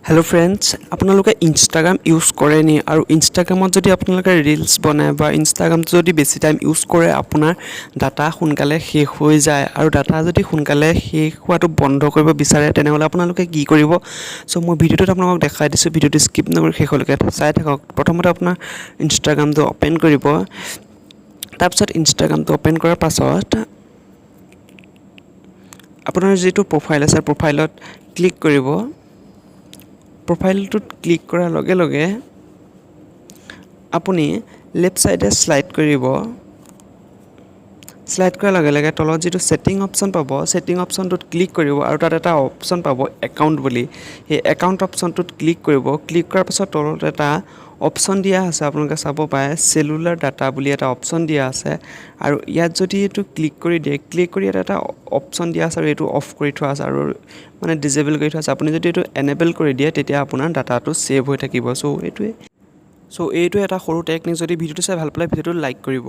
Hello' friends, আপোনালোকে Instagram use কৰে নি? আৰু ইনষ্টাগ্ৰামত যদি আপোনালোকে ৰিলচ বনায় বা ইনষ্টাগ্ৰামটো যদি বেছি টাইম ইউজ কৰে, আপোনাৰ ডাটা সোনকালে শেষ হৈ যায়। আৰু ডাটা যদি সোনকালে শেষ হোৱাটো বন্ধ কৰিব বিচাৰে, তেনেহ'লে আপোনালোকে কি কৰিব? চ' মই ভিডিঅ'টোত আপোনালোকক দেখাই দিছোঁ। ভিডিঅ'টো স্কিপ নকৰি শেষলৈকে চাই থাকক। প্ৰথমতে আপোনাৰ ইনষ্টাগ্ৰামটো অ'পেন কৰিব। তাৰপিছত ইনষ্টাগ্ৰামটো অ'পেন কৰাৰ পাছত আপোনাৰ যিটো প্ৰফাইল আছে, প্ৰফাইলত ক্লিক কৰিব। প্ৰফাইলটোত ক্লিক কৰাৰ লগে লগে আপুনি লেফ্ট ছাইডে শ্লাইড কৰিব। শ্লাইড কৰাৰ লগে লগে তলত যিটো ছেটিং অপশ্যন পাব, ছেটিং অপশ্যনটোত ক্লিক কৰিব আৰু তাত এটা অপশ্যন পাব একাউণ্ট বুলি। সেই একাউণ্ট অপশ্যনটোত ক্লিক কৰিব। ক্লিক কৰাৰ পাছত তলত এটা অপশ্যন দিয়া আছে, আপোনালোকে চাব পাৰে, চেলুলাৰ ডাটা বুলি এটা অপশ্যন দিয়া আছে। আৰু ইয়াত যদি এইটো ক্লিক কৰি দিয়ে, ক্লিক কৰি ইয়াত এটা অপশ্যন দিয়া আছে আৰু এইটো অফ কৰি থোৱা আছে আৰু মানে ডিজেবল কৰি থোৱা আছে। আপুনি যদি এইটো এনেবল কৰি দিয়ে, তেতিয়া আপোনাৰ ডাটাটো ছেভ হৈ থাকিব। চ' এইটোৱে এটা সৰু টেকনিক। যদি ভিডিঅ'টো চাই ভাল পালে, ভিডিঅ'টো লাইক কৰিব।